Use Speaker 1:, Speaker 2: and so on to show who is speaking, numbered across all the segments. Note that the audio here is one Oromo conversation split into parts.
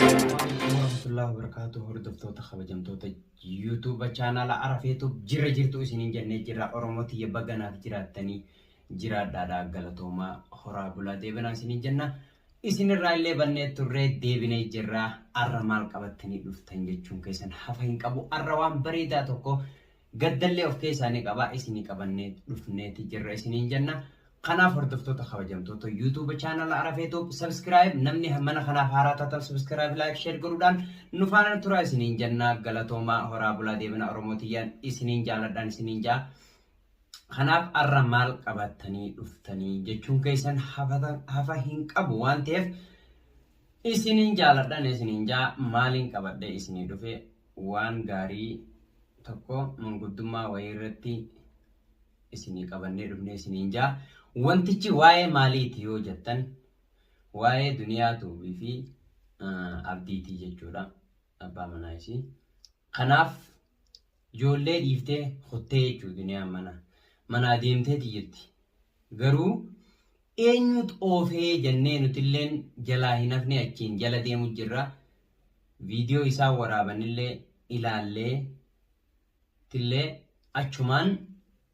Speaker 1: Warahmatullahi wabarakatuh, hordoftoota kabajamtoota YouTube chaanaala Arafeetu jirra jirtu isiniin jennee jirra. Oromoo tiyya, baganaaf jiraattanii jiraadhaadha, galatoomaa, horaa bulaa, deebinaa isiniin jenna. Isinirraa illee bannee turree deebinee jirra. Arra maal qabattanii dhuftan jechuun keessan hafa hin qabu. Arra waan bareedaa tokko gaddallee of keessaa ni qaba, isinii qabannee dhufneeti jirra isiniin jenna. Kanaaf hordoftoota kabajamtoota YouTube chaanala Arafeetu subscribe, namni mana kanaaf haaraa taatan subscribe, like, share godhuudhaan nu faana tura isiniin jenna. Galatoomaa, horaa bulaa, deebina. Oromoo tiyyaan isiniin jaaladhaan isiniin jaa. Kanaaf arra maal qabattanii dhuftanii jechuun keessan hafa hin qabu waan ta'eef isiniin jaaladhaan isiniin jaa. Maaliin qabadhee isinii dhufe? Waan gaarii tokko manguddummaa wayii irratti isinii qabannee dhufnee isiniin jaa. Wantichi waa'ee maaliiti yoo jettan, waa'ee Duniyaa Tuubii fi Abdiitii jechuudha. Abbaa manaa isii. Kanaaf ijoollee dhiiftee kuttee jechuudha, Duniyaan mana. Manaa deemteeti jirti. Garuu eenyutu oofee jennee nutilleen jalaa hin hafne, achiin jala deemu jirra. Viidiyoo isaan waraabanillee ilaallee tillee achumaan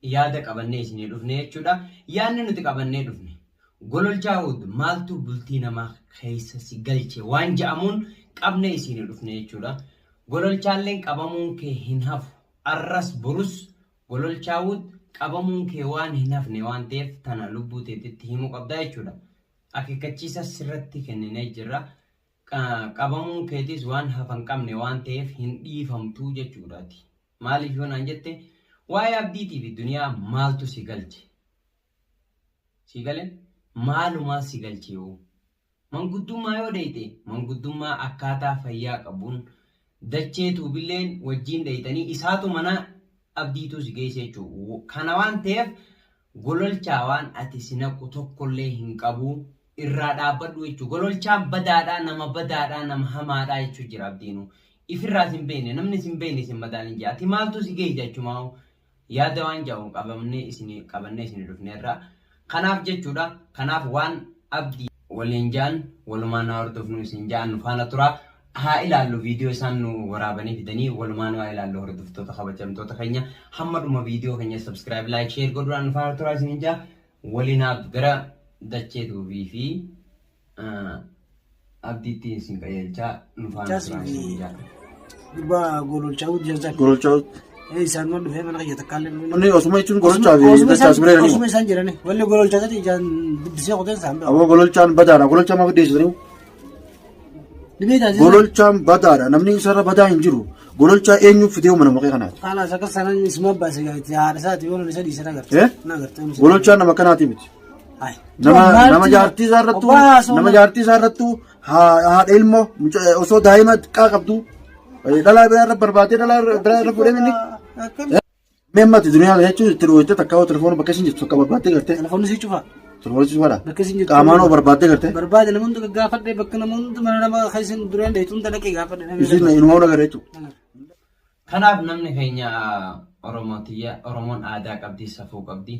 Speaker 1: yaada qabannee isinii dhufne jechuudha. Yaadni nuti qabannee dhufne, Gololchaa Hud maaltu bultii namaa keessa si galche waan ja'amuun qabnee isinii dhufne jechuudha. Gololchaalleen qabamuun kee hin hafu. Arras borus Gololchaa Hud qabamuun kee waan hin hafne waan ta'eef tana lubbuu teetitti himuu qabdaa jechuudha. Akeekkachiisa sirratti kenninee jirra. Qabamuun keetis waan hafa hin qabne waan ta'eef hin dhiifamtuu jechuudhaati. Maaliif yoo naan jette, waa'ee Abdiitii fi Duniyaa maaltu si galche? Si gale, maalumaa si galche yoo? Manguddummaa yoo dheeyte, manguddummaa akkaataa fayyaa qabuun Dachee Tuubilleen wajjiin dheeytanii isaatu mana Abdiituu si geesse jechuudha. Kana waan ta'eef Gololchaa waan ati si naqu tokkollee hin qabu, irraa dhaabbadhu jechuudha. Gololchaan badaadhaa, nama badaadhaa, nama hamaadhaa jechuu jira Abdiinuu. Ifirraa sin beekne, namni sin beekne sin madaalin jira. Ati maaltu si geesse achumaa yaada waan jedhamu qabamnee isin qabannee isin dhufneerra. Kanaaf jechuudha. Kanaaf waan Abdii waliin ja'an walumaan haa hordofnu isin ja'an, nu faana tura. Haa ilaallu, viidiyoo isaan nu waraabanii fidanii walumaan haa ilaallu. Hordoftoota kabajamtoota keenya, hamma dhuma viidiyoo keenya subscribe, like, share godhuudhaan nu faana tura isin ja'a. Waliin haa gara Dachee Tuubii fi Abdiitti isin qajeelchaa, nu faana tura isin ja'a.
Speaker 2: Gurbaa Gololchaa Jalzaan.
Speaker 3: Gololchaa.
Speaker 2: Isaan mana dhufee mana kiyya takkaallee.
Speaker 3: Inni osuma jechuun Gololchaa fi Dachaas bira jiranii.
Speaker 2: Osuma isaan jirani. Walli Gololchaa ta'e ijaan dubbisee qoteen isaan bira.
Speaker 3: Aboo, Gololchaan badaadha. Gololchaa maaf dhiyeessitanii?
Speaker 2: Dhibee taasisa.
Speaker 3: Gololchaan badaadha. Namni isarra badaa hin jiru. Gololchaa eenyuuf fidee mana maqee kanaati?
Speaker 2: Kanaas akka sanaan isuma baase gaati haadha isaati yoo isa dhiise na garte.
Speaker 3: Eh?
Speaker 2: Na garte.
Speaker 3: Gololchaan nama kanaati miti. Nama jaartii isaa irrattuu, nama jaartii isaa irrattuu haadha ilmoo osoo daa'ima xiqqaa qabdu dhalaa biraa irra barbaadee dhalaa biraa irra fuudhee inni. Mee ammati Duniyaa jechuun itti dhooyte takka hoo telefoona bakka isin jirtu takka barbaaddee gartee.
Speaker 2: Telefoonni si cufa.
Speaker 3: Telefoonni si cufaadha.
Speaker 2: Bakka isin jirtu.
Speaker 3: Qaamaan hoo barbaaddee gartee.
Speaker 2: Barbaade, nama hunda gaggaafadhe, bakka nama hunda mana nama keessa duraan dheetu hunda dhaqee gaafadhe.
Speaker 3: Isin inumaa hunda gara jechuudha.
Speaker 1: Kanaaf namni keenya Oromoo tiyya, Oromoon aadaa qabdi, safuu qabdi.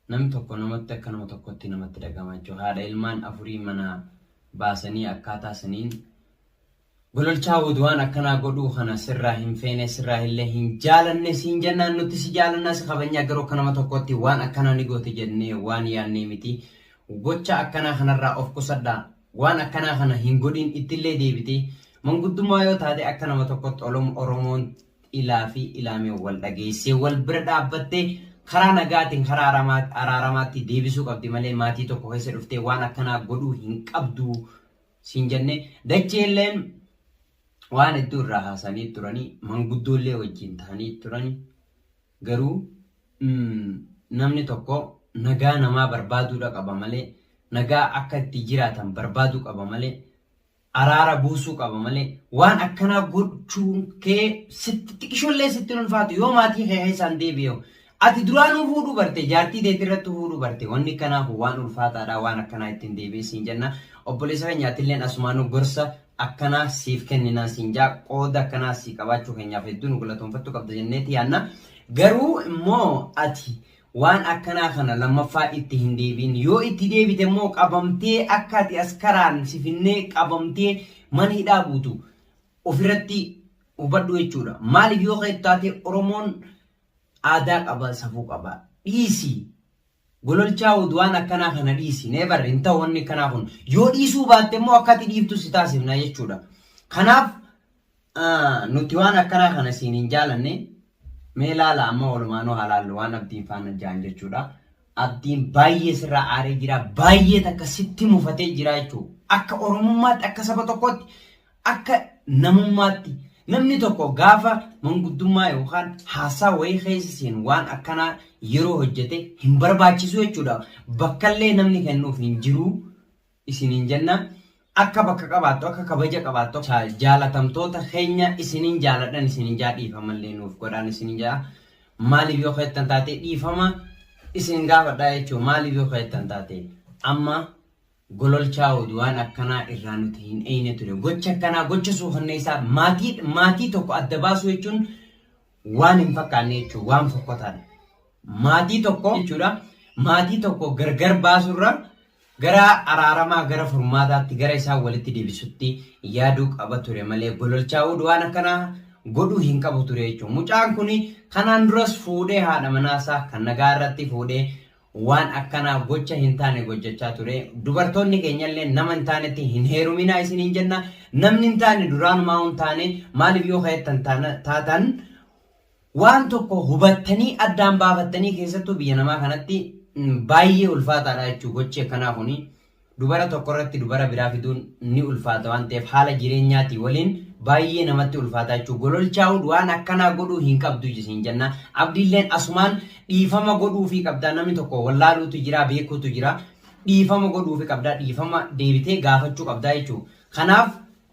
Speaker 1: Namni tokko namatti akka nama tokkotti namatti dhagama jechuudha. Haadha ilmaan afurii mana baasanii akkaataa saniin Gololchaa Wood waan akkanaa godhuu kana sirraa hin feene, sirraa illee hin jaalanne siin jennaan. Nuti si jaalannaa, si kabajnaa, garuu akka nama tokkotti waan akkanaa ni goote jennee waan yaannee miti. Gocha akkanaa kanarraa of qusadhaa. Waan akkanaa kana hin godhin, ittillee deebitee. Manguddummaa yoo taate akka nama tokkotti Oromoon ilaa fi ilaamee wal dhageessee wal bira dhaabbattee karaa nagaatiin karaa araaramaatti deebisuu qabdi malee maatii tokko keessa dhuftee waan akkanaa godhuu hin qabdu siin jennee. Dacheelleen waan hedduu irraa haasanii turanii, manguddoollee wajjin ta'anii turanii, garuu namni tokko nagaa namaa barbaaduudha qaba malee, nagaa akka itti jiraatan barbaaduu qaba malee, araara buusuu qaba malee, waan akkanaa gochuun kee sitti xiqishoollee sitti hin ulfaatu yoo maatii kee keessaan deebi'e. Ati duraanuu fuudhuu barte, jaartii teetii irratti fuudhuu barte. Wanni kanaaf waan ulfaataadha, waan akkanaa ittiin deebi'in siin jenna. Obboleessa keenya, atilleen asumaanuu gorsa akkanaa siif kenninaa siin jaa. Qooda akkanaa sii qabaachuu keenyaaf hedduu nu galatoonfachuu qabda jenneeti yaanna. Garuu immoo ati Waan akkanaa kana lammaffaa itti hin deebiin. Yoo itti deebite immoo qabamtee akka ati askaraan si finnee qabamtee mana hidhaa buutu ofirratti hubadhu jechuudha. Maaliif yoo ka'e taate Oromoon aadaa qaba, safuu qaba. Dhiisi. Gololchaa Wood waan akkanaa kana dhiisi. Never hin ta'u wanni akkanaa kun. Yoo dhiisuu baatte immoo akka ati dhiiftu si taasifna jechuudha. Kanaaf nuti waan akkanaa kana siin hin jaalanne. Mee laala amma walumaanuu haa laallu waan Abdiin faana jaan jechuudha. Abdiin baay'ee sirraa aaree jira. Baay'ee takka sitti mufatee jira jechuudha. Akka Oromummaatti, akka saba tokkootti, akka namummaatti namni tokko gaafa manguddummaa yookaan haasaa wayii keessa seenu waan akkanaa yeroo hojjete hin barbaachisu jechuudha. Bakkallee namni kennuuf hin jiru isiniin jenna. Akka bakka qabaattu, akka kabaja qabaattu, jaalatamtoota keenya isiniin jaaladhan isiniin jaa dhiifamallee nuuf godhaan isiniin jaa. Maaliif yoo keettan taate dhiifama isin gaafadhaa jechuudha. Maaliif yoo keettan taate amma Gololchaa Wood waan akkanaa irraa nuti hin eeyne ture. Gocha akkanaa gocha suukanneessaa maatii maatii tokko adda baasuu jechuun waan hin fakkaanne jechuudha. Waan fokkotaadha. Maatii tokko jechuudha. Maatii tokko gargar baasurra gara araaramaa gara furmaataatti gara isaan walitti deebisutti yaaduu qaba ture malee Gololchaa Wood waan akkanaa godhuu hin qabu ture jechuudha. Mucaan kun kanaan duras fuudhee haadha manaasaa kan nagaa irratti fuudhee waan akkanaa gocha hin taane gojjachaa ture. Dubartoonni keenyallee nama hin taanetti hin heeruminaa isiniin jenna. Namni hin taane duraanumaa hin taane maaliif yoo ka'ettan taatan waan tokko hubattanii addaan baafattanii keessattuu biyya namaa kanatti baay'ee ulfaataadha jechuudha gochi akkanaa kuni. Dubara tokko irratti dubara biraa fiduun ni ulfaata waan ta'eef haala jireenyaatii waliin baay'ee namatti ulfaata jechuudha. Gololchaa'uun waan akkanaa godhuu hin qabdu isin jenna. Abdiilleen asumaan dhiifama godhuufii qabda. Namni tokko wallaaluutu jira, beekuutu jira. Dhiifama godhuufii qabda. Dhiifama deebitee gaafachuu qabda jechuudha. Kanaaf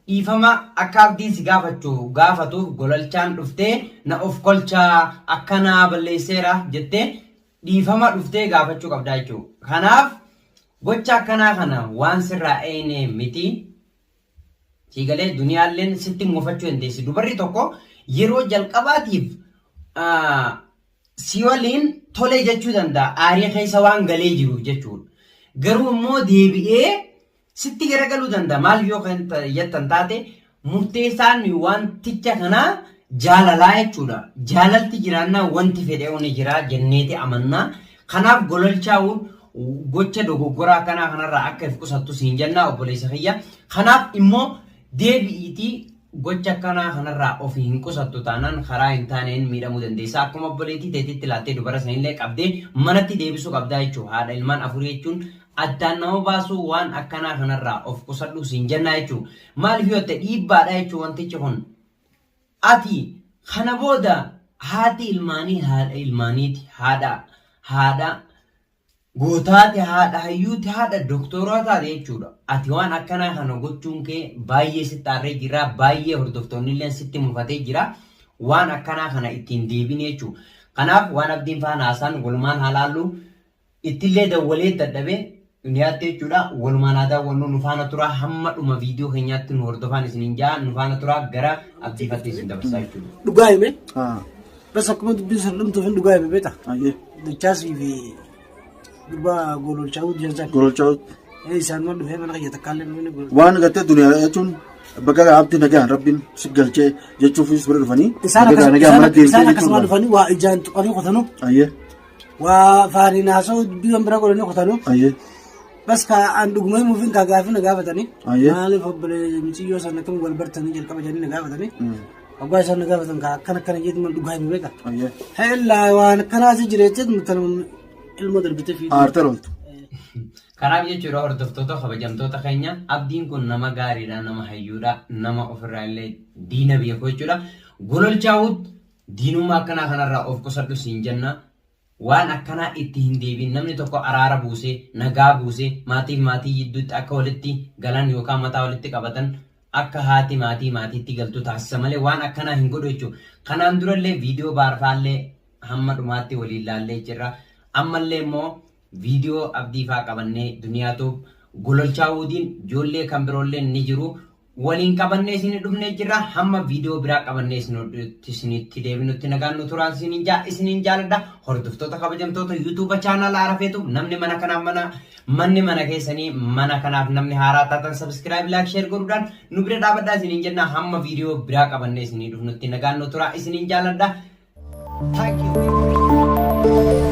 Speaker 1: dhiifama akka Abdiin si gaafachuu gaafatuuf Gololchaan dhuftee na of kolchaa akkanaa balleesseera jettee dhiifama dhuftee gaafachuu qabda jechuudha. Kanaaf gocha akkanaa kana waan sirraa eeyne miti. Sii galee duniyaalleen sitti mufachuu dandeessi. Dubarri tokko yeroo jalqabaatiif si waliin tolee jechuu danda'a. Aarii keessa waan galee jiruuf jechuudha. Garuu immoo deebi'ee sitti garagaluu danda'a. Maal yoo kan jettan taate murteessaan wanticha kanaa jaalalaa jechuudha. Jaalalti jiraannaa wanti fedhe ni jira jenneeti amannaa. Kanaaf gololchaa'uun gocha dogoggoraa akkanaa kanarraa akka if qusattu siin jennaa obboleessa kiyya. Kanaaf immoo deebi'iitii gocha akkanaa kanarraa of hin qusattu taanaan karaa hin taaneen miidhamuu dandeessa. Akkuma obboleettii teetitti laattee dubara sanillee qabdee manatti deebisuu qabdaa jechuudha. Haadha ilmaan afurii jechuun addaan nama baasuu waan akkanaa kanarraa of qusadhu siin jennaa jechuudha. Maaliif yoo ta'e dhiibbaadha jechuudha wantichi kun. Ati kana booda haati ilmaanii haadha ilmaaniiti haadha haadha gootaati haadha hayyuuti haadha doktooraa taate jechuudha. Ati waan akkanaa kana gochuun kee baay'ee sitti aarree jira baay'ee hordoftoonni illee sitti mufatee jira waan akkanaa kana ittiin deebine jechuudha. Kanaaf waan Abdiin faana haasaan walumaan haa laallu. Ittillee dawwalee dadhabe duniyaatti jechuudha. Walumaan haa daawwannu nu faana turaa hamma dhuma viidiyoo keenyaatti nu hordofaan isiniin ja'a nu faana turaa gara abdiifatti isin dabarsaa jechuudha.
Speaker 2: Dhugaa hime.
Speaker 3: Ah,
Speaker 2: Bas akkuma dubbiin sun dhumtuuf hin dhugaa hime beekta.
Speaker 3: ayyee.
Speaker 2: Dachaasii fi gurbaa gololchaa hojjetan.
Speaker 3: Gololchaa.
Speaker 2: Isaan waan dhufee mana kiyya takkaallee dhufee gololchaa.
Speaker 3: Waan gartee duniyaa jechuun bakka abdii nagaan rabbiin si galchee jechuufis bira dhufanii
Speaker 2: Isaan
Speaker 3: nagaa
Speaker 2: akkas-
Speaker 3: nagaan
Speaker 2: isaan
Speaker 3: mana
Speaker 2: isaan
Speaker 3: deebisee
Speaker 2: akkasuma
Speaker 3: jechuudha.
Speaker 2: dhufanii waa ijaan tuqanii kutanu.
Speaker 3: Ayyee.
Speaker 2: Waa faaniin haasa'u dubbii waan biraa godhanii kutanu.
Speaker 3: Ayyee.
Speaker 2: Bas ka an dhuguma himuufin ka gaafii na gaafatanii.
Speaker 3: Ayyee.
Speaker 2: Maaliif obbolee muciyyoo sana akkam wal bartanii jalqaba jedhanii na gaafatanii. Waggaa isaan na gaafatan ka akkana akkana jedhu dhugaa hime beeka.
Speaker 3: Ayyee.
Speaker 2: Hellaa waan akkanaas jireetti tanuma ilmoo darbite fiidee.
Speaker 3: Aartee rooltu.
Speaker 1: Kanaaf jechuudha hordoftoota kabajamtoota keenya Abdiin kun nama gaariidha, nama hayyuudha, nama ofirraa illee diina beeku jechuudha. Gololchaa'uut diinummaa akkanaa kanarraa of qusadhu siin jenna. Waan akkanaa itti hin deebiin namni tokko araara buusee, nagaa buusee, maatiif maatii jidduutti akka walitti galan yookaan mataa walitti qabatan akka haati maatii maatiitti galtu taasisa malee waan akkanaa hin godhu jechuudha. Kanaan durallee viidiyoo baarfaallee hamma dhumaatti waliin laallee jirra. Ammallee immoo viidiyoo Abdii faa qabannee Duniyaa Tube Gololchaa Wuudiin ijoollee kan biroollee ni jiru. waliin qabannee isin dhufnee jirra. Hamma viidiyoo biraa qabannee isinitti deebinutti nagaan nu turaa isiniin jaa isiniin jaaladha. Hordoftoota kabajamtoota YouTube chaanaala Arafeetu namni mana kanaaf mana manni mana keessanii mana kanaaf namni haaraa taatan subscribe, like, share godhuudhaan nu bira dhaabadhaa isiniin jenna. Hamma viidiyoo biraa qabannee isinii dhufnutti nagaan nu turaa isiniin jaaladha. Thank you.